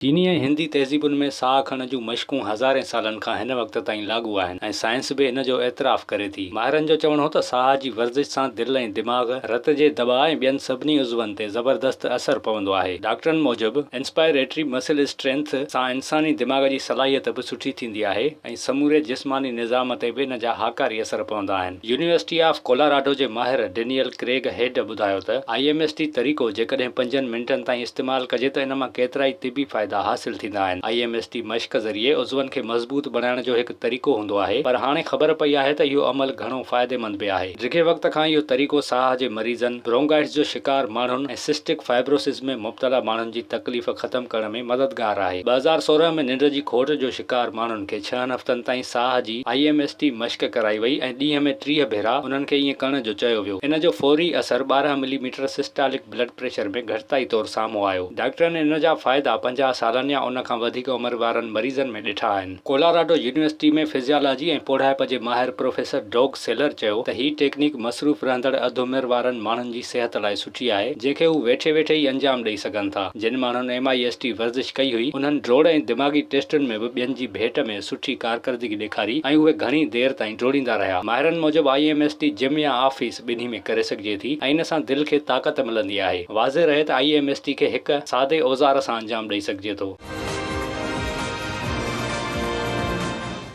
چيني ۽ هندي تهذيبن ۾ ساهه کڻڻ جون مشقون هزارين سالن کان هن وقت تائين لاڳو آهن ۽ سائنس به ان جو اعتراف ڪري ٿي. ماهرن جو چوڻ هو ته ساهه جي ورزش سان دل ۽ دماغ، رت جي دٻاء ۽ ٻين سڀني عضون تي زبردست اثر پوندو آهي. ڊاڪٽرن موجب، انسپائريٽري مسل اسٽرينٿ سان انساني دماغ جي صلاحيت به سٺي ٿيندي آهي ۽ سموري جسماني نظام تي به ان جا هاڪاري اثر پوندا آهن. يونيورسٽي آف ڪولاراڊو جي ماهر ڊينيئل ڪريگ هيڊ ٻڌايو ته I M S T طريقو جيڪڏهن پنجن منٽن تائين استعمال ڪجي ته ان مان ڪيترائي طبي فائدا حاصل ٿيندا آهن. I M S T مشق ذريعي عضون کي مضبوط بڻائڻ جو هڪ طريقو هوندو آهي پر هاڻي خبر پئي آهي ته اهو عمل گهڻو فائديمند به آهي. ڊگهي وقت کان اهو طريقو ساهه جي مريضن، برونگائٽس جو شڪار ماڻهن ۽ سسٽڪ فائبروسز ۾ مبتلا ماڻهن جي تڪليف ختم ڪرڻ ۾ مددگار آهي. 2016 ۾ ننڊ جي کوٽ جو شڪار ماڻهن کي ڇهن هفتن تائين ساهه جي I M S T مشق ڪرائي وئي ۽ ڏينهن ۾ 30 ڀيرا انهن کي ائين ڪرڻ جو چيو ويو. ان جو فوري اثر 12 millimetre systolic blood pressure ۾ گهٽتائي طور سامهون آيو. ڊاڪٽرن ان جا فائدا 50 سالن يا ان کان وڌيڪ عمر وارن مريضن ۾ ڏٺا آهن. ڪولاراڊو يونيورسٽي ۾ فزيالاجي ۽ پوڙهائپ جي ماهر پروفيسر ڊوگ سيلر چيو ته هي ٽيڪنيڪ مصروف رهندڙ اڌ عمر وارن ماڻهن جي صحت لاء سٺي آهي جنهن کي هو ويٺي ويٺي ئي انجام ڏئي سگهن ٿا. جن ماڻهن ايم I S T ورزش ڪئي هئي انهن ڊوڙ ۽ دماغي ٽيسٽن ۾ به ٻين جي ڀيٽ ۾ سٺي ڪارڪردگي ڏيکاري ۽ اهي گهڻي دير تائين ڊوڙيندا رهيا. ماهرن موجب I M S T gym يا آفيس ٻنهي ۾ ڪري سگهجي ٿي ۽ ان سان دل کي طاقت ملندي آهي. واضح رهي ته I M S T کي هڪ سادي اوزار سان انجام ڏئي سگهجي ٿو.